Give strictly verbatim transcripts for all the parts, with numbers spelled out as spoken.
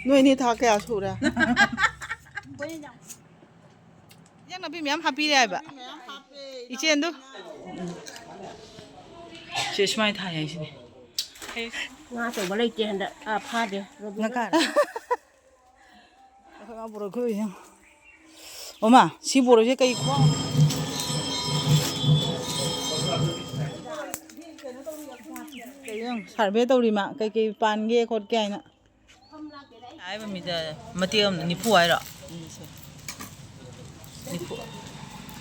ꯅꯣꯏꯅꯤ ꯊꯥ ꯀꯌꯥ ꯁꯨꯔꯦ? ꯏꯟꯖꯥꯡ ꯅꯥꯄꯤ ꯃꯌꯥꯝ ꯍꯥꯞꯄꯤꯔꯦ ꯍꯥꯏꯕ꯫ ꯏꯆꯦꯟꯗꯨ꯫ ꯁꯦ ꯁꯨꯃꯥꯏꯅ ꯊꯥꯏ ꯍꯥꯏꯁꯤꯅꯦ꯫ ꯉꯥ ꯑꯆꯧꯕ ꯂꯩꯇꯦ ꯍꯟꯗꯛ꯫ ꯑꯥ, ꯐꯥꯗꯦ꯫ ꯉꯥ ꯀꯥꯔ꯫ ꯑꯩꯈꯣꯏ ꯃꯥ ꯕꯣꯔꯣꯏ ꯈꯨꯂꯨꯏꯁꯦ ꯌꯦꯡꯉꯣ꯫ ꯑꯣ ꯃꯥ, ꯁꯤ ꯕꯣꯔꯣꯏꯁꯦ ꯀꯩ ꯈꯨꯍꯥꯎ-, ꯀꯩꯅꯣ ꯌꯦꯡꯉꯣ, ꯁꯔꯚꯦ ꯇꯧꯔꯤ ꯃꯥ, ꯀꯩꯀꯩ ꯄꯥꯟꯒꯦ ꯈꯣꯠꯀꯦ ꯍꯥꯏꯅ꯫ ꯍꯥꯏꯕ ꯃꯤꯗ ꯃꯇꯦꯛ ꯑꯃꯗ ꯅꯤꯐꯨ ꯍꯥꯏꯔꯣ? ꯅꯤꯐꯨ,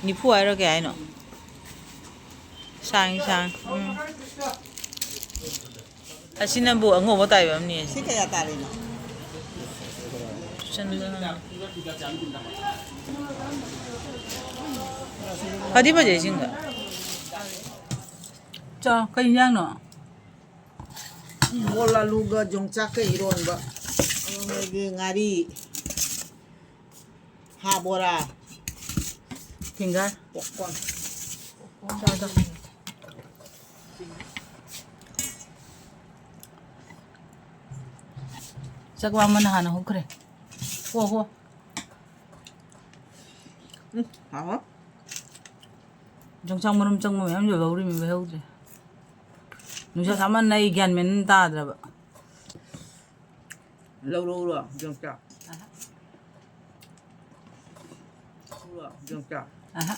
ꯅꯤꯐꯨ ꯍꯥꯏꯔꯣ, ꯀꯌꯥ ꯍꯥꯏꯅꯣ? ꯁꯥꯡ ꯁꯥꯡ꯫ ꯎꯝ꯫ ꯑꯁꯤꯅꯕꯨ ꯑꯉꯧꯕ ꯇꯥꯏꯕ ꯑꯃꯅꯤ꯫ ꯁꯤ ꯀꯌꯥ ꯇꯥꯔꯤꯅꯣ? ꯆꯟꯕ ꯉꯝꯗꯦ꯫ ꯐꯗꯤ ꯐꯖꯩ ꯁꯤꯡꯒ꯫ ꯆꯥꯎ, ꯀꯩ ꯏꯟꯖꯥꯡꯅꯣ? ꯏꯔꯣꯜ ꯑꯂꯨꯒ ꯌꯣꯡꯆꯥꯛꯀ ꯏꯔꯣꯟꯕ꯫ ꯑꯗꯒꯤ ꯉꯥꯔꯤ꯫ ꯍꯥ ꯕꯣꯔꯥ꯫ ꯐꯤꯡꯒꯔ꯫ ꯄꯣꯞꯀꯣꯔꯟ꯫ ꯆꯥꯎ, ꯆꯥꯎ꯫ ꯆꯥꯛ ꯂꯥꯝꯕꯅ ꯍꯥꯟꯅ ꯍꯧꯈ꯭ꯔꯦ꯫ ꯍꯣ, ꯍꯣ꯫ ꯎꯝ, ꯍꯥꯎꯋꯦ꯫ ꯌꯣꯡꯆꯥꯛ ꯃꯔꯨꯝ ꯆꯪꯕ ꯃꯌꯥꯝ ꯌꯣꯜꯍꯧꯔꯤꯃꯤ, ꯂꯩꯍꯧꯗ꯭ꯔꯦ꯫ ꯅꯨꯡꯁꯥ ꯁꯥꯃꯟꯅ ꯑꯩ ꯒ꯭ꯌꯥꯟ ꯃꯦꯟ ꯑꯃ ꯇꯥꯗ꯭ꯔꯕ꯫ ꯂꯧꯔꯛꯎꯔꯣ, ꯌꯣꯡꯆꯥꯛ? ꯑꯍ꯫ ꯂꯧꯔꯛꯎꯔꯣ, ꯌꯣꯡꯆꯥꯛ? ꯑꯍ꯫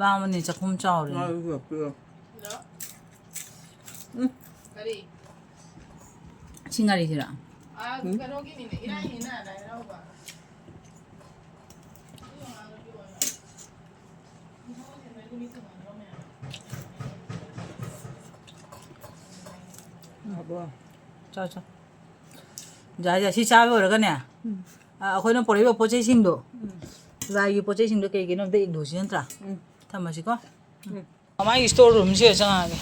ꯂꯥꯝꯃꯅꯤ, ꯆꯥꯛꯈꯨꯝ ꯆꯥꯎꯔꯦ꯫ ꯉꯥ ꯌꯣꯡꯆꯥꯛ ꯄꯤꯔꯛꯑꯣ꯫ ꯎꯝ꯫ ꯀꯔꯤ? ꯁꯤ ꯉꯥꯔꯤꯁꯤꯔꯣ? ꯑꯥ, ꯎꯝ꯫ ꯀꯩꯅꯣꯒꯤꯅꯤꯅꯦ, ꯏꯔꯥꯏꯅꯤꯅ ꯂꯥꯏ ꯍꯔꯥꯎꯕ꯫ ꯆꯥꯎ, ꯆꯥꯎ꯫ ꯌꯥꯏ, ꯌꯥꯏ, ꯁꯤ ꯆꯥꯕ ꯂꯣꯏꯔꯒꯅꯦ, ꯎꯝ꯫ ꯑ, ꯑꯩꯈꯣꯏꯅ ꯄꯨꯔꯛꯏꯕ ꯄꯣꯠ ꯆꯩꯁꯤꯡꯗꯣ, ꯎꯝ꯫ ꯂꯥꯏꯒꯤ ꯄꯣꯠ ꯆꯩꯁꯤꯡꯗꯣ ꯀꯩ ꯀꯩꯅꯣ ꯑꯝꯇ ꯌꯦꯡꯊꯣꯛꯁꯤ ꯅꯠꯇ꯭ꯔꯥ? ꯎꯝ꯫ ꯊꯝꯃꯁꯤꯀꯣ꯫ ꯎꯝ꯫ ꯃꯃꯥꯏꯒꯤ store roomꯁꯤꯗ ꯆꯪꯉꯛꯑꯒꯦ꯫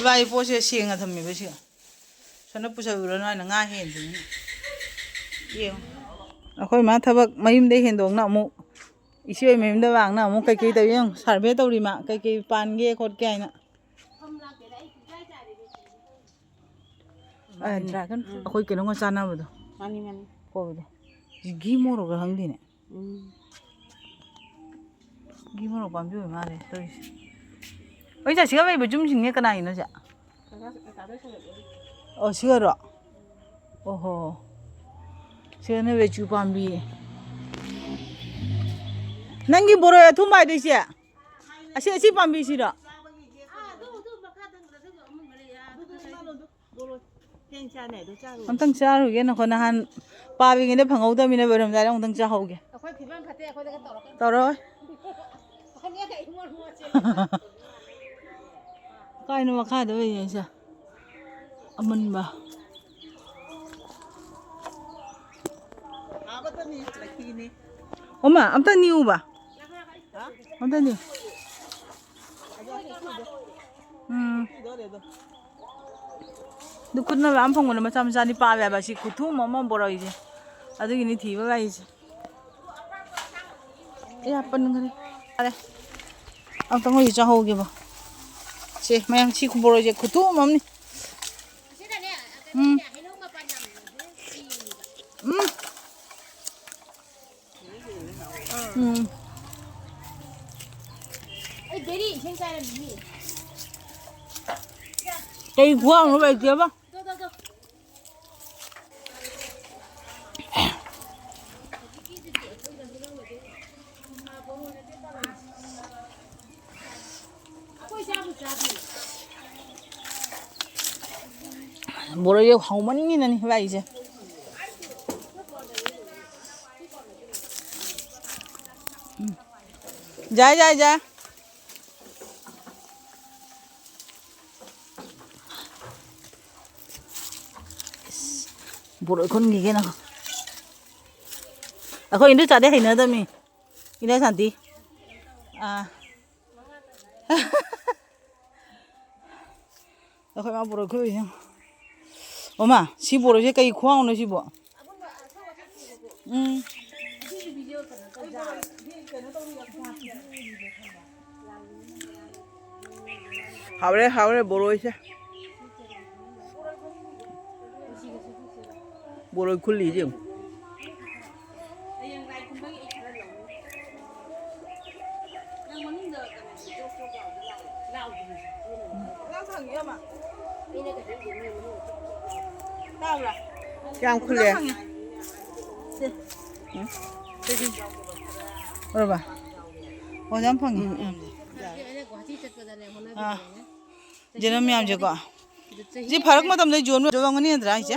ꯂꯥꯏꯒꯤ ꯄꯣꯠꯁꯦ ꯁꯦꯡꯅ ꯊꯝꯃꯤꯕ ꯁꯤꯒ꯫ ꯁꯣꯝꯗ ꯄꯨꯁꯜꯂꯨꯔꯅꯨ ꯍꯥꯏꯅ ꯉꯥ ꯍꯦꯟꯗꯣꯏꯅꯤ꯫ ꯌꯦꯡꯉꯨ꯫ ꯑꯩꯈꯣꯏ ꯃꯥ ꯊꯕꯛ ꯃꯌꯨꯝꯗꯩ ꯍꯦꯟꯗꯣꯛꯅ ꯑꯃꯨꯛ ꯏꯆꯦ ꯍꯣꯏ ꯃꯌꯨꯝꯗ ꯂꯥꯛꯅ ꯑꯃꯨꯛ ꯀꯩꯀꯩ ꯇꯧꯏ ꯌꯦꯡꯉꯨ꯫ Survey ꯇꯧꯔꯤ ꯃꯥ꯫ ꯀꯩꯀꯩ ꯄꯥꯟꯒꯦ ꯈꯣꯠꯀꯦ ꯍꯥꯏꯅ꯫ ꯑꯦ, dragon ꯑꯩꯈꯣꯏ ꯀꯩꯅꯣꯒ ꯆꯥꯅꯕꯗꯣ꯫ ꯃꯥꯅꯤ, ꯃꯥꯅꯤ꯫ ꯍꯣꯏꯗ꯫ ꯁꯤ ꯘꯤ ꯃꯣꯔꯣꯛꯂ ꯈꯪꯗꯦꯅꯦ꯫ ꯎꯝ꯫ ꯘꯤ ꯃꯣꯔꯣꯛ ꯄꯥꯝꯕꯤ ꯑꯣꯏ ꯃꯥꯜꯂꯦ ꯇꯧꯔꯤꯁꯦ꯫ ꯍꯣꯏ, ꯁꯤꯒ ꯂꯩꯕ ꯌꯨꯝꯁꯤꯡꯁꯦ ꯀꯅꯥꯒꯤꯅꯣ ꯁꯦ? ꯑꯣ, ꯁꯤꯒꯔꯣ? ꯑꯣꯍꯣ꯫ ꯁꯤꯒꯅ ꯔꯦꯆꯨ ꯄꯥꯝꯕꯤ꯫ ꯅꯪꯒꯤ ꯕꯣꯔꯣꯏ ꯑꯊꯨꯝꯕ ꯍꯥꯏꯗꯣ ꯏꯆꯦ? ꯑꯁꯤ, ꯑꯁꯤ ꯄꯥꯝꯕꯤꯁꯤꯔꯣ? ꯑꯝꯇꯪ ꯆꯥꯔꯨꯒꯦ, ꯅꯈꯣꯏ ꯅꯍꯥꯟ ꯄꯥꯕꯤꯉꯩꯗ ꯐꯪꯍꯧꯗꯕꯅꯤꯅ ꯂꯣꯏꯔꯝꯗꯥꯏꯗ ꯑꯃꯨꯛꯇꯪ ꯆꯥꯍꯧꯒꯦ꯫ ꯑꯩꯈꯣꯏ ꯐꯤꯕꯝ ꯐꯠꯇꯦ, ꯑꯩꯈꯣꯏꯗꯒ ꯇꯧꯔꯛꯀꯅꯨ꯫ ꯇꯧꯔꯛꯑꯣꯏ꯫ ꯐꯅꯦꯛꯀ ꯏꯃꯣꯠ ꯃꯣꯠꯁꯦ꯫ ꯀꯥꯏꯅꯣ ꯃꯈꯥꯗ ꯑꯣꯏꯌꯦ ꯑꯩꯁꯦ꯫ ꯑꯃꯨꯟꯕ꯫ ꯑꯣꯃꯥ, ꯑꯝꯇ ꯅꯤꯌꯨꯕ꯫ ꯑꯝꯇ ꯅꯤꯌꯨ꯫ ꯎꯝ꯫ ꯑꯗꯨ ꯈꯨꯠꯅ ꯃꯌꯥꯝ ꯐꯪꯕꯅꯦ, ꯃꯆꯥ ꯃꯆꯥꯅꯤ ꯄꯥꯕ ꯌꯥꯕ꯫ ꯁꯤ ꯈꯨꯊꯨꯝ ꯑꯃ ꯕꯣꯔꯣꯏꯁꯦ꯫ ꯑꯗꯨꯒꯤꯅꯤ ꯊꯤꯕ ꯂꯥꯛꯏꯁꯦ꯫ ꯑꯦ, ꯄꯟꯈ꯭ꯔꯦ꯫ ꯌꯥꯔꯦ꯫ ꯑꯝꯇꯪ ꯑꯣꯏꯁꯨ ꯆꯥꯍꯧꯒꯦꯕ꯫ ꯁꯦ, ꯃꯌꯥꯝ ꯁꯤ ꯕꯣꯔꯣꯏꯁꯦ ꯈꯨꯊꯨꯝ ꯑꯃꯅꯤ꯫ ꯎꯝ꯫ ꯎꯝ꯫ ꯎꯝ꯫ ꯑꯩ ꯕꯦꯔꯤ ꯏꯁꯤꯡ ꯆꯥꯏꯔꯝꯃꯤꯅꯤ꯫ ꯀꯩ ꯈꯨꯍꯥꯎꯅꯣ ꯂꯩꯇꯦꯕ꯫ ꯕꯣꯔꯣꯏꯁꯦ ꯍꯥꯎꯃꯟꯒꯤꯗꯅꯤ ꯂꯥꯛꯏꯁꯦ꯫ ꯎꯝ꯫ ꯌꯥꯏ, ꯌꯥꯏ, ꯌꯥꯏ꯫ ꯕꯣꯔꯣꯏ ꯈꯨꯟꯈꯤꯒꯦ ꯅꯪ꯫ ꯑꯩꯈꯣꯏ ꯏꯟꯗꯣꯆꯥꯗꯤ ꯍꯩꯅꯗꯕꯅꯤ꯫ ꯏꯟꯗꯣ ꯁꯥꯟꯇꯤ꯫ ꯑꯥ꯫ ꯑꯩꯈꯣꯏ ꯃꯥ ꯕꯣꯔꯣꯏ ꯈꯨꯜꯂꯤꯁꯦ ꯌꯦꯡꯉꯣ꯫ ꯑꯣ ꯃꯥ, ꯁꯤ ꯕꯣꯔꯣꯏꯁꯦ ꯀꯩ ꯈꯨꯍꯥꯎꯅꯣ ꯁꯤꯕꯣ? ꯎꯝ꯫ ꯍꯥꯎꯔꯦ, ꯍꯥꯎꯔꯦ, ꯕꯣꯔꯣꯏꯁꯦ꯫ ꯕꯣꯔꯣꯏ ꯈꯨꯜꯂꯤꯁꯦ ꯌꯦꯡꯉꯨ꯫ ꯀꯌꯥꯝ ꯈꯨꯜꯂꯦ? ꯎꯝ? ꯎꯔꯕ? ꯑꯣ, ꯌꯥꯝ ꯐꯪꯉꯤ꯫ ꯎꯝ, ꯎꯝ꯫ ꯑꯥ꯫ ꯖꯦꯅꯝ ꯃꯌꯥꯝꯁꯦꯀꯣ꯫ ꯁꯤ ꯐꯔꯛ ꯃꯇꯝꯗ ꯌꯣꯟꯕ ꯌꯣꯜꯂꯝꯒꯅꯤ ꯅꯠꯇ꯭ꯔꯥ ꯑꯩꯁꯦ?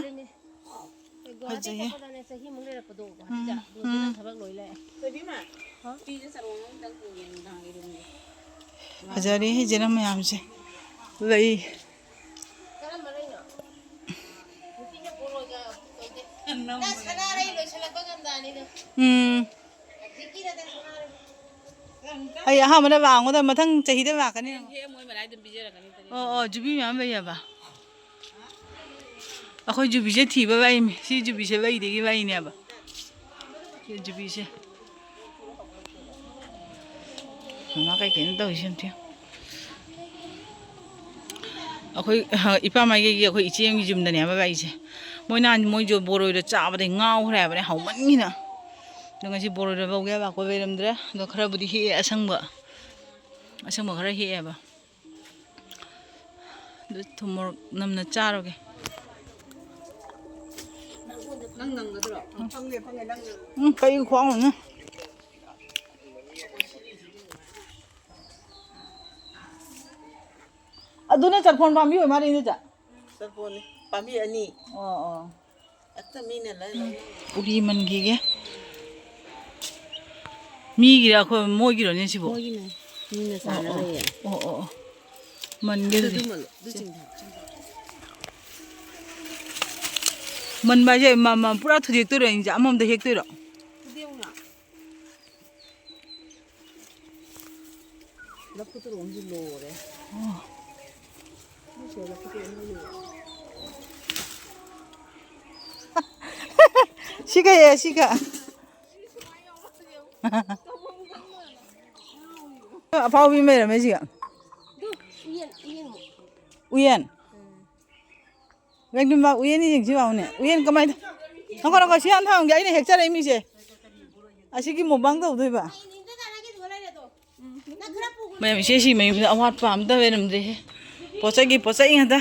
ꯐꯖꯩꯌꯦ꯫ ꯎꯝ, ꯎꯝ꯫ ꯐꯖꯔꯦ ꯖꯦꯅꯝ ꯃꯌꯥꯝꯁꯦ꯫ ꯂꯩ꯫ ꯎꯝ꯫ ꯑꯩ ꯑꯍꯥꯟꯕꯗ ꯂꯥꯛꯑꯣꯗ, ꯃꯊꯪ ꯆꯍꯤꯗ ꯂꯥꯛꯀꯅꯤ꯫ ꯑꯣ, ꯑꯣ, ꯖꯨꯕꯤ ꯃꯌꯥꯝ ꯂꯩꯌꯦꯕ꯫ ꯑꯩꯈꯣꯏ ꯖꯨꯕꯤꯁꯦ ꯊꯤꯕ ꯂꯥꯛꯏꯅꯦ꯫ ꯁꯤ ꯖꯨꯕꯤꯁꯦ ꯂꯩꯗꯒꯤ ꯂꯥꯛꯏꯅꯦꯕ꯫ ꯁꯤ ꯖꯨꯕꯤꯁꯦ꯫ ꯃꯃꯥ ꯀꯩꯀꯩꯅꯣ ꯇꯧꯔꯤꯁꯦ ꯑꯝꯇ ꯌꯦꯡꯉꯨ꯫ ꯑꯩꯈꯣꯏ, ꯑ, ꯏꯄꯥ ꯃꯥꯏꯀꯩꯒꯤ ꯑꯩꯈꯣꯏ ꯏꯆꯦ ꯑꯃꯒꯤ ꯌꯨꯝꯗꯅꯦꯕ ꯂꯥꯛꯏꯁꯦ꯫ ꯃꯣꯏ ꯅꯍꯥꯟ ꯃꯣꯏꯁꯨ ꯕꯣꯔꯣꯏꯗꯣ ꯆꯥꯕꯗꯩ ꯉꯥꯎꯈ꯭ꯔꯦ ꯍꯥꯏꯕꯅꯦ, ꯍꯥꯎꯃꯟꯒꯤꯅ꯫ ꯑꯗꯣ ꯉꯁꯤ ꯕꯣꯔꯣꯏꯗꯣ ꯂꯧꯒꯦ ꯂꯥꯛꯄ ꯂꯩꯔꯝꯗ꯭ꯔꯦ꯫ ꯑꯗꯣ ꯈꯔꯕꯨꯗꯤ ꯍꯦꯛꯑꯦ ꯑꯁꯪꯕ꯫ ꯑꯁꯪꯕ ꯈꯔ ꯍꯦꯛꯑꯦꯕ꯫ ꯑꯗꯨ ꯊꯨꯝ ꯃꯣꯔꯣꯛ ꯅꯝꯅ ꯆꯥꯔꯒꯦ꯫ ꯅꯪ ꯅꯪꯒꯗ꯭ꯔꯣ? ꯐꯪꯉꯦ, ꯐꯪꯉꯦ, ꯅꯪ ꯅꯪ꯫ ꯎꯝ, ꯀꯩ ꯈ꯭ꯋꯥꯡꯅꯣ? ꯑꯗꯨꯅ ꯆꯠꯐꯣꯟ ꯄꯥꯝꯕꯤ ꯑꯣꯏ ꯃꯥꯜꯂꯦ, ꯏꯅꯦꯆꯥ꯫ ꯆꯠꯐꯣꯟꯅꯤ꯫ ꯄꯥꯝꯕꯤ ꯑꯅꯤ꯫ ꯑꯣ, ꯑꯣ꯫ ꯍꯦꯛꯇ ꯃꯤꯅ ꯂꯣꯏ ꯂꯧꯅꯕ꯫ ꯄꯨꯔꯤ ꯃꯟꯈꯤꯒꯦ꯫ ꯃꯤꯒꯤꯔ ꯑꯩꯈꯣꯏ ꯃꯣꯏꯒꯤꯔꯣꯅꯦ ꯁꯤꯕꯣ? ꯃꯣꯏꯒꯤꯅꯦ꯫ ꯃꯤꯅ ꯑꯣ, ꯑꯣ꯫ ꯆꯥꯅꯕ ꯌꯦꯟ꯫ ꯑꯣ, ꯑꯣ, ꯑꯣ꯫ ꯃꯟꯒꯦ ꯑꯗꯨ ꯑꯗꯨꯗꯤ꯫ ꯑꯗꯨ ꯃꯜꯂꯣ꯫ ꯑꯗꯨ ꯆꯤꯡꯊꯔꯣ꯫ ꯃꯟꯕ ꯍꯥꯏꯁꯦ ꯃ-, ꯃ-, ꯄꯨꯔꯥ ꯊꯨꯗꯦꯛꯇꯣꯏꯔꯣ ꯑꯩꯁꯦ? ꯑꯃꯃꯝꯗ ꯍꯦꯛꯇꯣꯏꯔꯣ? ꯊꯨꯗꯦꯛꯎꯅ꯫ ꯂꯐꯨ ꯊꯔꯣ ꯑꯃꯁꯨ ꯂꯣꯔꯦ꯫ ꯑꯣ꯫ ꯃꯣꯏꯁꯦ ꯂꯐꯨ ꯊꯔꯣ ꯑꯃꯁꯨ ꯂꯣꯔꯦ꯫ ꯁꯤ ꯀꯩ, ꯁꯤ ꯀ-, ꯑꯐꯥꯎꯕꯤ ꯑꯃ ꯂꯩꯔꯝꯃꯦ ꯁꯤꯒ꯫ ꯑꯗꯨ ꯌꯦꯟ, ꯌꯦꯟ ꯎꯌꯦꯟ꯫ ꯂꯦꯡꯗꯨꯝꯕ ꯎꯌꯦꯟ ꯌꯦꯡꯁꯤ ꯂꯥꯛꯎꯅꯦ꯫ ꯎꯌꯦꯟ ꯀꯃꯥꯏꯅ ꯇꯧ-, ꯉꯥꯏꯈꯣ, ꯉꯥꯏꯈꯣ, ꯁꯤ ꯍꯥꯟꯅ ꯊꯝꯒꯦ꯫ ꯑꯩꯅ ꯍꯦꯛꯆꯔꯛꯏ ꯃꯤꯁꯦ꯫ ꯑꯁꯤꯒꯤ ꯃꯨꯛꯕꯥꯡ ꯇꯧꯗꯣꯏꯕ꯫ ꯃꯌꯥꯝ ꯏꯆꯦ ꯁꯤ ꯃꯌꯨꯝꯗ ꯑꯋꯥꯠꯄ ꯑꯝꯇ ꯂꯩꯔꯝꯗ꯭ꯔꯦꯍꯦ꯫ ꯄꯣꯠꯆꯩꯒꯤ ꯄꯣꯠꯆꯩ ꯉꯥꯛꯇ꯫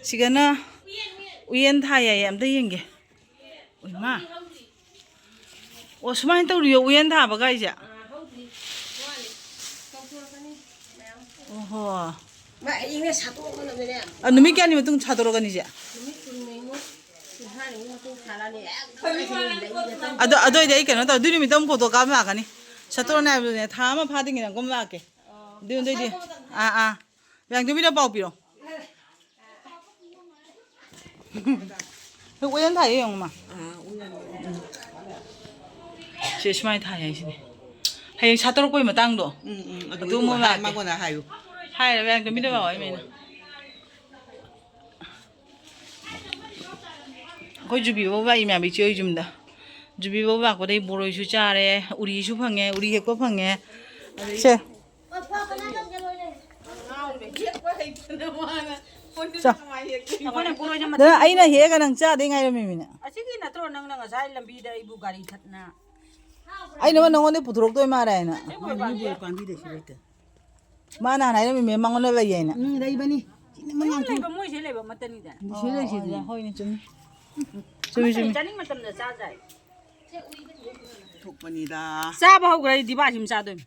ꯁꯤꯒꯅ ꯎꯌꯦꯟ ꯊꯥ ꯌꯥꯏꯌꯦ, ꯑꯝꯇ ꯌꯦꯡꯒꯦ꯫ ꯏꯃꯥ꯫ ꯑꯣ, ꯁꯨꯃꯥꯏꯅ ꯇꯧꯔꯤꯌꯣ, ꯎꯌꯦꯟ ꯊꯥꯕꯒꯥꯏꯁꯦ꯫ ꯑꯣꯍꯣ꯫ ꯃꯥ ꯑꯩꯅ ꯁꯥꯠꯇꯣꯛꯑꯒꯅꯦ꯫ ꯑ, ꯅꯨꯃꯤꯠ ꯀꯌꯥꯅꯤ ꯃꯇꯨꯡ ꯁꯥꯠꯇꯣꯔꯛꯀꯅꯤ ꯏꯆꯦ? ꯅꯨꯃꯤꯠ ꯀꯨꯟꯅꯤꯃꯨꯛ, ꯀꯨꯟꯊ꯭ꯔꯥꯅꯤꯃꯨꯛ ꯃꯇꯨꯡ ꯁꯥꯠꯂꯅꯤ꯫ ꯑꯗꯣ, ꯑꯗꯨ ꯑꯣꯏꯗꯤ ꯑꯩ ꯀꯩꯅꯣ ꯇꯧ, ꯑꯗꯨ ꯅꯨꯃꯤꯠꯇ ꯑꯃꯨꯛ ꯐꯣꯇꯣ ꯀꯥꯞꯄ ꯂꯥꯛꯀꯅꯤ꯫ ꯁꯥꯠꯇꯣꯔꯛꯑꯅꯤ ꯍꯥꯏꯕꯗꯨꯅꯦ, ꯊꯥ ꯑꯃ ꯐꯥꯗ꯭ꯔꯤꯉꯩꯗ ꯑꯃꯨꯛ ꯂꯥꯛꯀꯦ꯫ ꯑꯗꯨ ꯑꯣꯏꯗꯤ, ꯑꯥ, ꯑꯥ꯫ ꯃꯌꯥꯝ ꯇꯨꯃꯤꯟꯅ ꯄꯥꯎ ꯄꯤꯔꯣ꯫ ꯍꯣꯏ, ꯎꯌꯦꯟ ꯊꯥꯏꯌꯦ ꯌꯦꯡꯉꯨ, ꯃꯥ꯫ ꯑꯥ, ꯎꯌꯦꯟ꯫ ꯁꯦ, ꯁꯨꯃꯥꯏꯅ ꯊꯥꯏ ꯍꯥꯏꯁꯤꯅꯦ꯫ ꯍꯌꯦꯡ ꯁꯥꯠꯇꯣꯔꯛꯄꯩ ꯃꯇꯥꯡꯗꯣ꯫ ꯎꯝ, ꯎꯝ, ꯑꯗꯨ ꯑꯗꯨ ꯑꯃꯨꯛ ꯍꯥꯏ-, ꯂꯥꯛꯀꯦ꯫ ꯃꯉꯣꯟꯗ ꯍꯥꯏꯌꯨ꯫ ꯍꯥꯏꯔꯦ, ꯃꯌꯥꯝ ꯇꯨꯃꯤꯟꯅ ꯄꯥꯎ ꯍꯥꯏ, ꯃꯤꯅ꯫ ꯑꯩꯈꯣꯏ ꯖꯨꯕꯤ ꯐꯧ ꯂꯥꯛꯏ ꯃꯌꯥꯝ, ꯏꯆꯦ ꯍꯣꯏ ꯌꯨꯝꯗ꯫ ꯖꯨꯕꯤ ꯐꯧ ꯂꯥꯛꯄꯗꯩ ꯕꯣꯔꯣꯏꯁꯨ ꯆꯥꯔꯦ, ꯎꯔꯤꯁꯨ ꯐꯪꯉꯦ, ꯎꯔꯤ ꯍꯦꯛꯄ ꯐꯪꯉꯦ꯫ ꯁꯦ꯫ ꯆꯥ꯫ ꯑꯗꯨꯅ ꯑꯩꯅ ꯍꯦꯛꯑꯒ ꯅꯪ ꯆꯥꯗꯣꯏ ꯉꯥꯏꯔꯝꯃꯤꯃꯤꯅꯦ꯫ ꯑꯁꯤꯒꯤ ꯅꯠꯇ꯭ꯔꯣ ꯅꯪꯅ ꯉꯁꯥꯏ ꯂꯝꯕꯤꯗ ꯑꯩꯕꯨ ꯒꯥꯔꯤ ꯊꯠꯅ? ꯑꯩꯅ ꯑꯃ ꯅꯪꯉꯣꯟꯗ ꯄꯨꯊꯣꯔꯛꯇꯣꯏ ꯃꯥꯔꯦ ꯍꯥꯏꯅ꯫ ꯄꯥꯟꯕꯤꯗ ꯁꯤ ꯂꯩꯇꯦ꯫ ꯃꯥꯅ ꯍꯥꯟꯅ ꯍꯥꯏꯔꯝꯃꯤ, ꯃꯦꯝ, ꯃꯉꯣꯟꯗ ꯂꯩ ꯍꯥꯏꯅ꯫ ꯎꯝ, ꯂꯩꯕꯅꯤ꯫ ꯁꯤꯅ ꯃꯉꯥ ꯂꯩꯕ, ꯃꯣꯏꯁꯦ ꯂꯩꯕ ꯑꯃꯠꯇꯅꯤꯗ꯫ ꯁꯤ ꯂꯩ, ꯁꯤꯗꯤ꯫ ꯑꯣ, ꯍꯣꯏꯅꯦ, ꯆꯨꯝꯃꯤ꯫ ꯆꯨꯝꯃꯤ, ꯑꯃꯠꯇꯅꯤ, ꯆꯨꯝꯃꯤ꯫ ꯆꯥꯅꯤꯡ ꯃꯇꯝꯗ ꯆꯥꯖꯥꯏ꯫ ꯊꯣꯛꯄꯅꯤꯗ꯫ ꯆꯥꯕ ꯍꯧꯈ꯭ꯔꯦ, ꯑꯩ ꯗꯤꯕꯥꯁꯤꯃ ꯆꯥꯗꯣꯏꯅꯤ꯫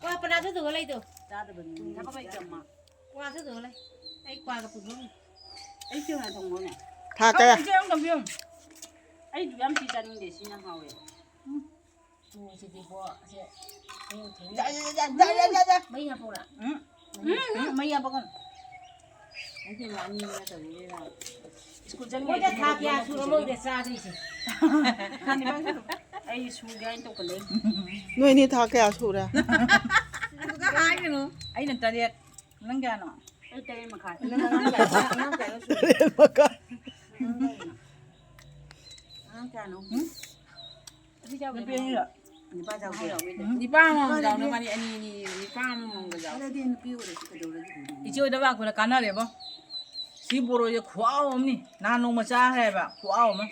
ꯀ꯭ꯋꯥ ꯄꯅꯥꯁꯨ ꯑꯗꯨꯒ ꯂꯩꯗꯣ꯫ ꯆꯥꯗꯕꯅꯤ, ꯊꯕꯛ ꯂꯩꯇ꯭ꯔꯃ꯫ ꯀ꯭ꯋꯥꯁꯨ ꯑꯗꯨꯒ ꯂꯩ꯫ ꯑꯩ ꯀ꯭ꯋꯥꯒ ꯄꯨꯊꯣꯛꯑꯝꯃꯤ꯫ ꯑꯩ ꯁꯤ ꯍꯥꯟꯅ ꯊꯝꯃꯣꯅꯦ꯫ ꯊꯥ ꯀꯌꯥ? ꯑꯩ ꯆꯦ ꯑꯃ ꯊꯝꯕꯤꯌꯨ꯫ ꯑꯩ ꯌꯥꯝ ꯊꯤ ꯆꯥꯅꯤꯡꯗꯦ, ꯁꯤꯅ ꯍꯥꯎꯋꯦ꯫ ꯎꯝ꯫ ꯇꯨꯁꯤꯗꯤꯀꯣ, ꯑꯁꯦ ꯑꯌꯨꯛ ꯊꯦꯡꯅ ꯌꯥ, ꯌꯥ, ꯌꯥ, ꯌꯥ, ꯌꯥ, ꯌꯥ꯫ ꯃꯩ ꯍꯥꯞꯄꯧꯔꯥ? ꯎꯝ꯫ ꯎꯝ, ꯎꯝ, ꯃꯩ ꯍꯥꯞꯄꯛꯀꯅꯨ꯫ ꯑꯩꯁꯦ ꯃꯥ ꯑꯅꯤꯅ ꯇꯧꯕꯤꯔꯤꯔꯥ? ꯁ꯭ꯀꯨꯜ ꯆꯠꯂꯤꯉꯩꯗ ꯃꯣꯏꯗ ꯊꯥ ꯀꯌꯥ ꯁꯨꯔꯃꯣꯏꯗ ꯆꯥꯗ꯭ꯔꯤꯁꯦ? ꯑꯩ ꯁꯨꯒꯦ ꯍꯥꯏꯅ ꯇꯧꯈꯠꯂꯛꯏ꯫ ꯅꯣꯏꯅꯤ ꯊꯥ ꯀꯌꯥ ꯁꯨꯔꯦ? ꯑꯗꯨꯒ ꯍꯥꯏꯒꯅꯨ꯫ ꯑꯩꯅ ꯇꯔꯦꯠ, ꯅꯪ ꯀꯌꯥꯅꯣ? ꯑꯩ ꯇꯔꯦꯠ ꯃꯈꯥꯏ꯫ ꯅꯪ ꯑꯉꯥꯡ ꯀꯌꯥ, ꯑꯉꯥꯡ ꯀꯌꯥꯅꯣ ꯁꯨꯔꯦ? ꯇꯔꯦꯠ ꯃꯈꯥꯏ꯫ ꯑꯉꯥꯡ ꯀꯌꯥꯅꯣ? ꯑꯉꯥꯡ ꯀꯌꯥꯅꯣ? ꯎꯝ? ꯑꯗꯨ ꯆꯥꯎꯔꯦ꯫ ꯅꯨꯄꯤ ꯑꯅꯤꯔꯣ? ꯅꯤꯄꯥ ꯑꯃꯃꯝ ꯌꯥꯎꯅ ꯃꯥꯅꯤ, ꯑꯅꯤ ꯑꯅꯤ, ꯅꯤꯄꯥ ꯑꯃꯃꯝꯒ ꯌꯥꯎ꯫ ꯑꯗꯨꯗꯤ ꯅꯨꯄꯤ ꯑꯣꯏꯔꯁꯨ ꯀꯩꯗꯧꯔꯒꯦ? ꯏꯆꯦ ꯍꯣꯏꯗ ꯂꯥꯛꯄꯗ ꯀꯥꯟꯅꯔꯦꯕꯣ꯫ ꯁꯤ ꯕꯣꯔꯣꯏꯁꯦ ꯈꯨꯍꯥꯎ ꯑꯃꯅꯤ꯫ ꯅꯍꯥꯟ ꯅꯣꯡꯃ ꯆꯥꯈ꯭ꯔꯦꯕ, ꯈꯨꯍꯥꯎ ꯑꯃ꯫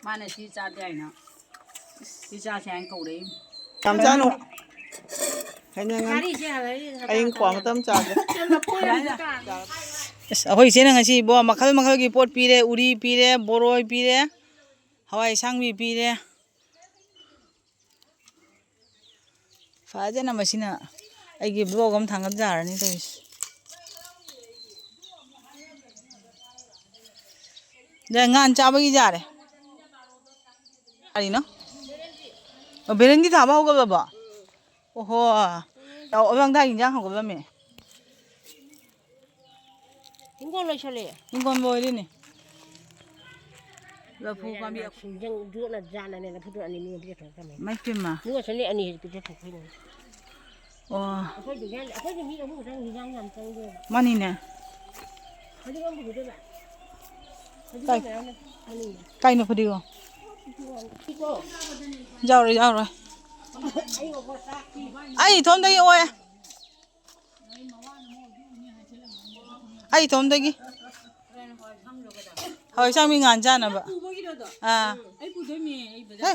ꯃꯥꯅ ꯁꯤ ꯆꯥꯗꯦ ꯍꯥꯏꯅ꯫ ꯁꯤ ꯆꯥꯁꯦ ꯍꯥꯏꯅ ꯀꯧꯔꯛꯏ꯫ ꯌꯥꯝ ꯆꯥꯅꯨ꯫ ꯍꯌꯦꯡ ꯉꯥꯔꯤꯁꯦ ꯍꯜꯂꯛꯏ꯫ ꯑꯩ ꯀ꯭ꯋꯥ ꯃꯇꯝ ꯆꯥꯒꯦ꯫ ꯑꯁ, ꯑꯩꯈꯣꯏ ꯏꯆꯦꯅ ꯉꯁꯤ ꯏꯕꯣ ꯃꯈꯜ ꯃꯈꯜꯒꯤ ꯄꯣꯠ ꯄꯤꯔꯦ, ꯎꯔꯤ ꯄꯤꯔꯦ, ꯕꯣꯔꯣꯏ ꯄꯤꯔꯦ, ꯍꯋꯥꯏ ꯑꯁꯥꯡꯕꯤ ꯄꯤꯔꯦ꯫ ꯐꯖꯅ ꯃꯁꯤꯅ ꯑꯩꯒꯤ vlog ꯑꯃ ꯊꯥꯡꯒꯠ ꯌꯥꯔꯅꯤ ꯇꯧꯔꯤꯁꯦ꯫ ꯌꯥ, ꯉꯥꯟ ꯆꯥꯕꯒꯤ ꯌꯥꯔꯦ꯫ ꯀꯔꯤꯅꯣ? ꯑꯣ, ꯕꯦꯂꯦꯟꯗꯤ ꯊꯥꯕ ꯍꯧꯒꯠꯂꯕꯣ? ꯑꯣꯍꯣ꯫ ꯑꯣ, ꯑꯣꯂꯪꯗꯥꯏ ꯏꯟꯖꯥꯡ ꯍꯧꯒꯠꯂꯝꯃꯦ꯫ ꯍꯤꯡꯒꯣꯜ ꯂꯣꯏꯁꯜꯂꯦ꯫ ꯍꯤꯡꯒꯣꯜ ꯂꯣꯏꯔꯦꯅꯦ꯫ ꯂꯐꯨ ꯄꯥꯝꯕꯤ꯫ ꯁꯤꯡꯖꯪ ꯌꯣꯠꯅ ꯌꯥꯠꯅꯅꯦ ꯂꯐꯨꯗꯣ ꯑꯅꯤ ꯑꯅꯤ ꯑꯃ ꯄꯤꯖꯊꯣꯛꯈ꯭ꯔꯕꯅꯦ꯫ ꯃꯥꯏ ꯄꯦꯝꯃ꯫ ꯅꯨꯡ ꯑꯁꯣꯝꯅꯤ ꯑꯅꯤ ꯄꯤꯖꯊꯣꯛꯈ꯭ꯔꯤꯅꯦ꯫ ꯑꯣ꯫ ꯑꯩꯈꯣꯏꯗꯨ ꯍꯦꯟ-, ꯑꯩꯈꯣꯏꯗꯤ ꯃꯤ ꯑꯍꯨꯝ ꯈꯛꯇꯪ ꯍꯤꯟꯖꯥꯡ ꯌꯥꯝ ꯆꯪꯗꯦꯕ꯫ ꯃꯥꯅꯤꯅꯦ꯫ ꯐꯗꯤꯒꯣꯝ ꯄꯨꯈꯤꯗꯣꯏꯕ? ꯐꯗꯤꯒꯣꯝ ꯀꯥꯏ-, ꯃꯌꯥꯝꯅ ꯐꯪꯉꯤꯅꯦ꯫ ꯀꯥꯏꯅꯣ ꯐꯗꯤꯒꯣꯝ? ꯁꯤꯀꯣ꯫ ꯌꯥꯎꯔꯣꯏ, ꯌꯥꯎꯔꯣꯏ꯫ ꯑꯩ ꯉꯧꯕ ꯆꯥꯛ ꯄꯤꯕ꯫ ꯑꯩ ꯏꯇꯣꯝꯗꯒꯤ ꯑꯣꯏ꯫ ꯑꯩ ꯏꯇꯣꯝꯗꯒꯤ꯫ ꯍꯋꯥꯏ ꯑꯁꯥꯡꯕꯤ ꯉꯥꯟ ꯆꯥꯅꯕ꯫ ꯑꯥ꯫ ꯍꯦ,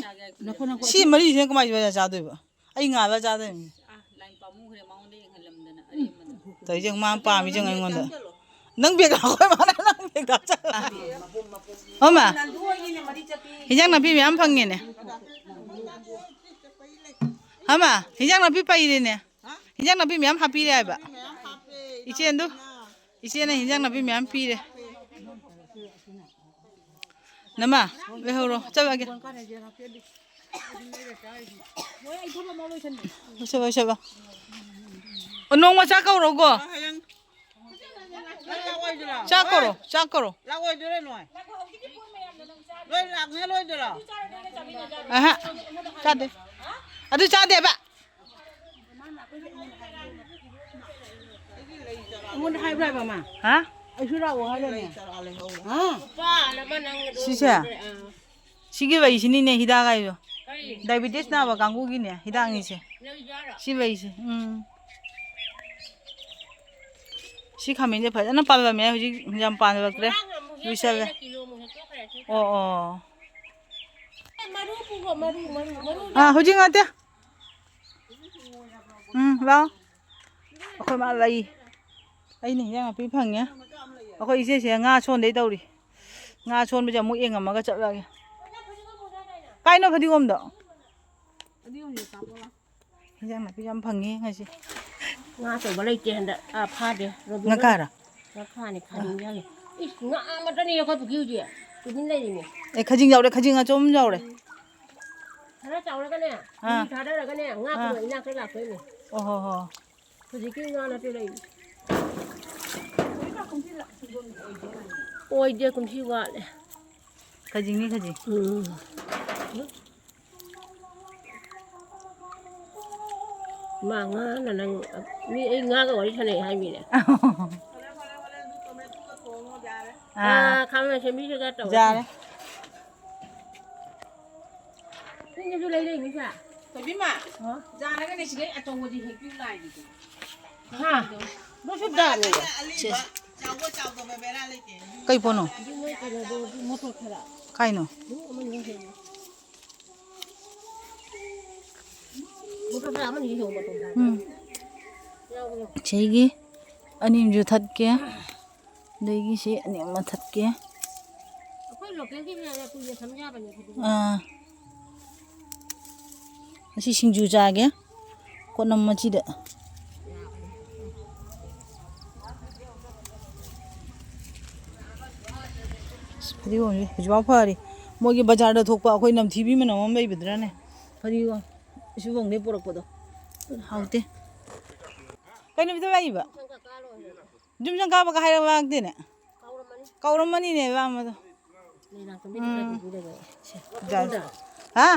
ꯁꯤ ꯃꯔꯤꯁꯤꯅ ꯀꯃꯥꯏꯅ ꯕꯖꯥꯔ ꯆꯥꯗꯣꯏꯕ? ꯑꯩ ꯉꯥꯜꯂ ꯆꯥꯗꯣꯏꯅꯤ꯫ ꯇꯧꯔꯤꯁꯦ ꯃꯥꯅ ꯄꯥꯝꯃꯤꯁꯦ ꯑꯩꯉꯣꯟꯗ꯫ ꯅꯪ ꯕꯦꯒ ꯍꯥꯞꯈꯣꯏ ꯃꯥꯅ ꯅꯪ ꯕꯦꯒ ꯍꯥꯞꯆꯜꯂ꯫ ꯍꯣꯃ, ꯍꯤꯟꯖꯥꯡ ꯅꯥꯄꯤ ꯃꯌꯥꯝ ꯐꯪꯉꯦꯅꯦ꯫ ꯍꯣꯃ, ꯍꯤꯟꯖꯥꯡ ꯅꯥꯄꯤ ꯄꯩꯔꯦꯅꯦ꯫ ꯍꯤꯟꯖꯥꯡ ꯅꯥꯄꯤ ꯃꯌꯥꯝ ꯍꯥꯞꯄꯤꯔꯦ ꯍꯥꯏꯕ꯫ ꯏꯆꯦꯟꯗꯨ, ꯏꯆꯦꯅ ꯍꯤꯟꯖꯥꯡ ꯅꯥꯄꯤ ꯃꯌꯥꯝ ꯄꯤꯔꯦ꯫ ꯅꯃ, ꯂꯩꯍꯧꯔꯣ, ꯆꯠꯂꯒꯦ꯫ ꯂꯣꯏꯁꯜꯂꯣ, ꯂꯣꯏꯁꯜꯂꯣ꯫ ꯑꯣ, ꯅꯣꯡꯃ ꯆꯥꯛ ꯀꯧꯔꯣꯀꯣ꯫ ꯆꯥꯛ ꯀꯧꯔꯣ, ꯆꯥꯛ ꯀꯧꯔꯣ꯫ ꯂꯥꯛꯑꯣꯏꯗꯣꯏꯔꯣ ꯅꯣꯏ? ꯂꯣꯏ ꯂꯥꯛꯅ ꯂꯣꯏꯗꯣꯏꯔꯣ? ꯑꯍ, ꯆꯥꯗꯦ꯫ ꯑꯗꯨ ꯆꯥꯗꯦꯕ꯫ ꯑꯩꯉꯣꯟꯗ ꯍꯥꯏꯕ꯭ꯔꯥ ꯍꯥꯏꯕ ꯃꯥ? ꯍꯥ? ꯑꯩꯁꯨ ꯂꯥꯛꯑꯣ ꯍꯥꯏꯕꯅꯦ꯫ ꯍꯥ? ꯁꯤꯁꯦ? ꯁꯤꯒꯤ ꯂꯩꯁꯤꯅꯤꯅꯦ ꯍꯤꯗꯥꯛ ꯍꯥꯏꯗꯣ꯫ ꯗꯥꯏꯕꯤꯇꯤꯁ ꯅꯥꯕ ꯀꯥꯡꯕꯨꯒꯤꯅꯦ ꯍꯤꯗꯥꯛꯅꯤꯁꯦ꯫ ꯁꯤ ꯂꯩꯁꯦ꯫ ꯎꯝ꯫ ꯁꯤ ꯈꯥꯃꯦꯟꯁꯦ ꯐꯖꯅ ꯄꯥꯜꯂꯝꯃꯦ, ꯍꯧꯖꯤꯛ ꯌꯥꯝ ꯄꯥꯜꯂꯛꯇ꯭ꯔꯦ꯫ ꯂꯣꯏꯁꯜꯂꯦ꯫ ꯑꯣ, ꯑꯣ꯫ ꯑꯥ, ꯍꯧꯖꯤꯛ ꯉꯥꯛꯇ꯫ ꯎꯝ, ꯂꯥꯛꯑꯣ꯫ ꯑꯩꯈꯣꯏ ꯃꯥ ꯂꯩ꯫ ꯑꯩꯅ ꯍꯤꯟꯖꯥꯡ ꯅꯥꯄꯤ ꯐꯪꯉꯦ꯫ ꯑꯩꯈꯣꯏ ꯏꯆꯦꯁꯦ ꯉꯥ ꯁꯣꯟꯗꯩ ꯇꯧꯔꯤ꯫ ꯉꯥ ꯁꯣꯟꯕꯁꯦ ꯑꯃꯨꯛ ꯌꯦꯡꯉꯝꯃꯒ ꯆꯠꯂꯒꯦ꯫ ꯀꯥꯏꯅꯣ ꯐꯗꯤꯒꯣꯝꯗꯣ? ꯍꯤꯟꯖꯥꯡ ꯅꯥꯄꯤ ꯌꯥꯝ ꯐꯪꯉꯤ ꯉꯁꯤ꯫ ꯉꯥ ꯑꯆꯧꯕ ꯂꯩꯇꯦ ꯍꯟꯗꯛ꯫ ꯑꯥ, ꯐꯥꯗꯦ꯫ ꯔꯣꯕꯤꯟꯗꯣ ꯉꯥꯈꯥꯔꯣ? ꯉꯥꯈꯥꯅꯤ, ꯈꯥꯅꯤꯡ ꯌꯥꯎꯔꯤ꯫ ꯏꯁ, ꯉꯥ ꯃꯇꯅꯤ ꯑꯩꯈꯣꯏ ꯄꯨꯈ꯭ꯔꯤ ꯍꯧꯖꯤꯛ꯫ ꯇꯨꯃꯤꯟ ꯂꯩꯔꯤꯅꯦ꯫ ꯑꯦ, ꯈꯖꯤꯡ ꯌꯥꯎꯔꯦ, ꯈꯖꯤꯡ ꯑꯆꯧꯕ ꯑꯃ ꯌꯥꯎꯔꯦ꯫ ꯈꯔ ꯆꯥꯎꯔꯒꯅꯦ, ꯑꯥ꯫ ꯃꯤ ꯊꯥꯗꯔꯒꯅꯦ, ꯉꯥ ꯑꯥ꯫ ꯄꯨꯔꯛꯑꯣ, ꯏꯅꯥꯛꯇ ꯂꯥꯛꯇꯣꯏꯅꯦ꯫ ꯑꯣ ꯍꯣ ꯍꯣ꯫ ꯍꯧꯖꯤꯛꯀꯤ ꯉꯥ ꯅꯠꯇꯦ ꯂꯩ꯫ ꯑꯣꯏꯗꯦ, ꯀꯨꯝꯁꯤ ꯋꯥꯠꯂꯦ꯫ ꯈꯖꯤꯡꯅꯤ, ꯈꯖꯤꯡ꯫ ꯎꯝ꯫ ꯃꯥ ꯉꯥꯅ ꯅꯪ, ꯃꯤ ꯑꯩ ꯉꯥꯒ ꯋꯥꯔꯤ ꯁꯥꯟꯅꯩ ꯍꯥꯏꯃꯤꯅꯦ꯫ ꯑꯥ, ꯑꯥ, ꯈꯥꯃꯦꯟ ꯑꯁꯤꯟꯕꯤꯁꯤꯒ ꯇꯧꯔꯦ꯫ ꯌꯥꯔꯦ꯫ ꯁꯤꯁꯤꯁꯨ ꯂꯩꯔꯛꯏꯅꯤ ꯁꯦ꯫ ꯊꯣꯏꯕꯤꯃ, ꯑ? ꯌꯥꯔꯒꯅꯦ ꯁꯤꯗꯩ ꯑꯆꯧꯕꯗꯤ ꯍꯦꯛꯄꯤꯌꯨ ꯂꯥꯏꯒꯤꯗꯤ꯫ ꯍꯥ? ꯑꯗꯨꯁꯨ ꯗꯥꯝꯅꯦꯕ꯫ ꯑꯂꯤꯕ, ꯆꯥꯎꯕ ꯆꯥꯎꯗꯕ ꯕꯦꯔꯥ ꯂꯩꯇꯦ꯫ ꯀꯩ ꯄꯣꯠꯅꯣ? ꯑꯗꯨ ꯃꯣꯏ ꯀꯩꯅꯣꯗꯣ, ꯑꯗꯨ ꯃꯣꯇꯣꯔ ꯈꯔ꯫ ꯀꯥꯏꯅꯣ? ꯑꯗꯨ ꯑꯃꯅꯤ ꯍꯦꯛ꯫ ꯃꯣꯇꯣꯔ ꯈꯔ ꯑꯃꯅꯤ ꯍꯦꯛ ꯌꯣꯟꯕ ꯇꯧ꯫ ꯎꯝ꯫ ꯌꯥꯎꯕꯅꯦ꯫ ꯁꯤꯒꯤ ꯑꯅꯤꯃꯁꯨ ꯊꯠꯀꯦ꯫ ꯑꯗꯒꯤ ꯁꯤ ꯑꯅꯤ ꯑꯃ ꯊꯠꯀꯦ꯫ ꯑꯩꯈꯣꯏ ꯂꯣꯀꯦꯜꯒꯤ ꯃꯌꯥꯝꯅ ꯀꯨꯏꯅ ꯊꯝ ꯌꯥꯕꯅꯦ ꯐꯗꯤꯒꯣꯝ꯫ ꯑꯥ꯫ ꯉꯁꯤ ꯁꯤꯡꯖꯨ ꯆꯥꯒꯦ꯫ ꯀꯣꯠꯅꯝ ꯃꯆꯤꯗ꯫ ꯑꯁ, ꯐꯗꯤꯒꯣꯝꯁꯦ ꯍꯧꯖꯤꯛꯐꯥꯎ ꯐꯔꯤ꯫ ꯃꯣꯏꯒꯤ ꯕꯖꯥꯔꯗ ꯊꯣꯛꯄ ꯑꯩꯈꯣꯏ ꯅꯝꯊꯤꯕꯤ ꯃꯅꯝ ꯑꯃ ꯂꯩꯕꯗꯨꯅꯅꯦ꯫ ꯐꯗꯤꯒꯣꯝ ꯁꯤꯕꯣꯡꯗꯩ ꯄꯨꯔꯛꯄꯗꯣ꯫ ꯍꯥꯎꯇꯦ꯫ ꯀꯩ ꯅꯨꯃꯤꯠꯇ ꯂꯥꯛꯏꯕ? ꯌꯨꯝ ꯁꯪ ꯀꯥꯕꯒ ꯍꯥꯏꯔꯛꯂꯥꯛꯇꯦꯅꯦ꯫ ꯀꯧꯔꯝꯃꯅꯤꯅꯦ ꯂꯥꯛꯑꯝꯕꯗꯣ꯫ ꯎꯝ꯫ ꯍꯥ?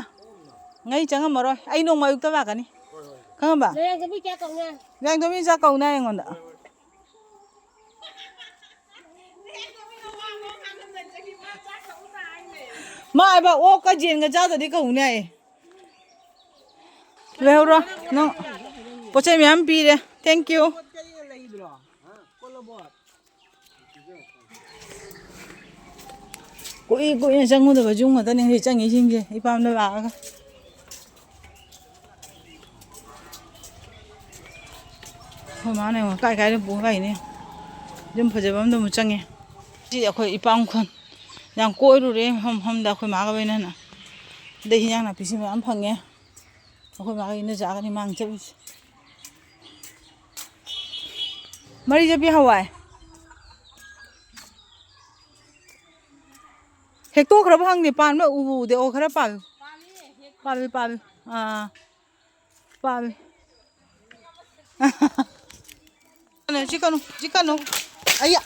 ꯉꯩ ꯆꯪꯉꯝꯃꯔꯣꯏ꯫ ꯑꯩ ꯅꯣꯡꯃ ꯑꯌꯨꯛꯇ ꯂꯥꯛꯀꯅꯤ꯫ ꯈꯪꯉꯕ? ꯂꯩꯔꯥꯡꯗꯣ ꯃꯤ ꯆꯥꯛ ꯀꯧꯅ ꯑꯩꯉꯣꯟꯗ꯫ ꯃꯥ ꯍꯥꯏꯕ ꯑꯣꯛꯀ ꯌꯦꯟꯒ ꯆꯥꯗꯗꯤ ꯀꯧꯅꯤ ꯍꯥꯏꯌꯦ꯫ ꯂꯩꯍꯧꯔꯣ꯫ ꯅꯪ ꯄꯣꯠ ꯆꯩ ꯃꯌꯥꯝ ꯄꯤꯔꯦ꯫ Thank you꯫ ꯀꯨꯏ ꯀꯨꯏꯅ ꯆꯪꯉꯨꯗꯕ ꯌꯨꯝ ꯉꯥꯛꯇꯅꯦ ꯍꯧꯖꯤꯛ ꯆꯪꯉꯤꯁꯤꯡꯁꯦ, ꯏꯄꯥꯝꯗ ꯂꯥꯛꯑꯒ꯫ ꯑꯩꯈꯣꯏ ꯃꯥꯅ ꯌꯦꯡꯉꯣ, ꯀꯥꯏ ꯀꯥꯏꯗ ꯄꯨ ꯂꯥꯛꯏꯅꯦ꯫ ꯌꯨꯝ ꯐꯖꯕ ꯑꯝꯗ ꯑꯃꯨꯛ ꯆꯪꯉꯦ꯫ ꯁꯤ ꯑꯩꯈꯣꯏ ꯏꯄꯥꯝ ꯈꯨꯟ ꯌꯥꯝ ꯀꯣꯏꯔꯨꯔꯦ, ꯃꯐꯝ ꯃꯐꯝꯗ ꯑꯩꯈꯣꯏ ꯃꯥꯒ ꯂꯣꯏꯅꯅ꯫ ꯑꯗꯩ ꯍꯤꯟꯖꯥꯡ ꯅꯥꯄꯤꯁꯤ ꯃꯌꯥꯝ ꯐꯪꯉꯦ꯫ ꯑꯩꯈꯣꯏ ꯃꯥꯒ ꯏꯅꯦ ꯆꯥꯒꯅꯤ ꯃꯥꯡ ꯆꯠꯂꯤꯁꯦ꯫ ꯃꯔꯤ ꯆꯠꯄꯤ ꯍꯋꯥꯏ꯫ ꯍꯦꯛꯇꯣꯛꯈ꯭ꯔꯕ ꯈꯪꯗꯦ, ꯄꯥꯟꯕ ꯎꯕꯨ ꯎꯗꯦ꯫ ꯑꯣ, ꯈꯔ ꯄꯥꯜꯂꯤ꯫ ꯄꯥꯜꯂꯤ, ꯄꯥꯜꯂꯤ꯫ ꯑꯥ, ꯄꯥꯜꯂꯤ꯫ ꯀꯩꯅꯣ, ꯁꯤ ꯀꯩꯅꯣ, ꯁꯤ ꯀꯩꯅꯣ꯫ ꯑꯩꯌꯥ꯫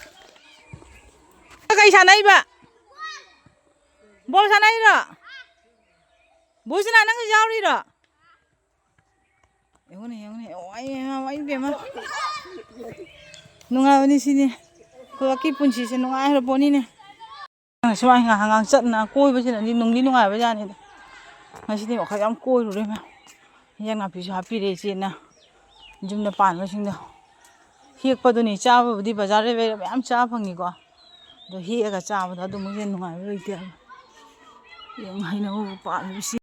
ꯀꯩ ꯁꯥꯟꯅꯩꯕ? ꯕꯣꯜ ꯁꯥꯟꯅꯩꯔꯣ? ꯕꯣꯁꯤꯅꯥ, ꯅꯪꯁꯨ ꯌꯥꯎꯔꯤꯔꯣ? ꯌꯦꯡꯉꯨꯅꯦ, ꯌꯦꯡꯉꯨꯅꯦ꯫ ꯑꯣ, ꯑꯩ, ꯑꯩ, ꯏꯕꯦꯝꯃ꯫ ꯅꯨꯡꯉꯥꯏꯕꯅꯤ ꯁꯤꯅꯤ꯫ ꯀ꯭ꯂꯕꯀꯤ ꯄꯨꯟꯁꯤꯁꯦ ꯅꯨꯡꯉꯥꯏꯈ꯭ꯔ ꯄꯣꯠꯅꯤꯅꯦ꯫ ꯁꯨꯃꯥꯏ ꯉꯥꯏꯍꯥꯛ ꯉꯥꯏꯍꯥꯛ ꯆꯠꯅ ꯀꯣꯏꯕꯁꯤꯅꯗꯤ ꯅꯨꯡꯗꯤ ꯅꯨꯡꯉꯥꯏꯕ ꯖꯥꯠꯅꯤꯗ꯫ ꯉꯁꯤꯗꯤ ꯋꯥꯈꯜ ꯌꯥꯝ ꯀꯣꯏꯔꯨꯔꯦ ꯃꯌꯥꯝ꯫ ꯍꯤꯟꯖꯥꯡ ꯅꯥꯄꯤꯁꯨ ꯍꯥꯞꯄꯤꯔꯦ ꯏꯆꯦꯅ꯫ ꯌꯨꯝꯗ ꯄꯥꯟꯕꯁꯤꯡꯗꯣ꯫ ꯍꯦꯛꯄꯗꯨꯅꯤ ꯆꯥꯕꯕꯨꯗꯤ ꯕꯖꯥꯔꯗ ꯂꯩꯔ ꯃꯌꯥꯝ ꯆꯥ ꯐꯪꯉꯤꯀꯣ꯫ ꯑꯗꯣ ꯍꯦꯛꯑꯒ ꯆꯥꯕꯗꯣ ꯑꯗꯨꯃꯨꯛ ꯍꯦꯟꯅ ꯅꯨꯡꯉꯥꯏꯕ ꯂꯩꯇꯦ ꯍꯥꯏꯕ꯫ ꯌꯦꯡꯉꯨ ꯍꯩꯅꯧ ꯄꯥꯜꯂꯤꯕꯁꯤ꯫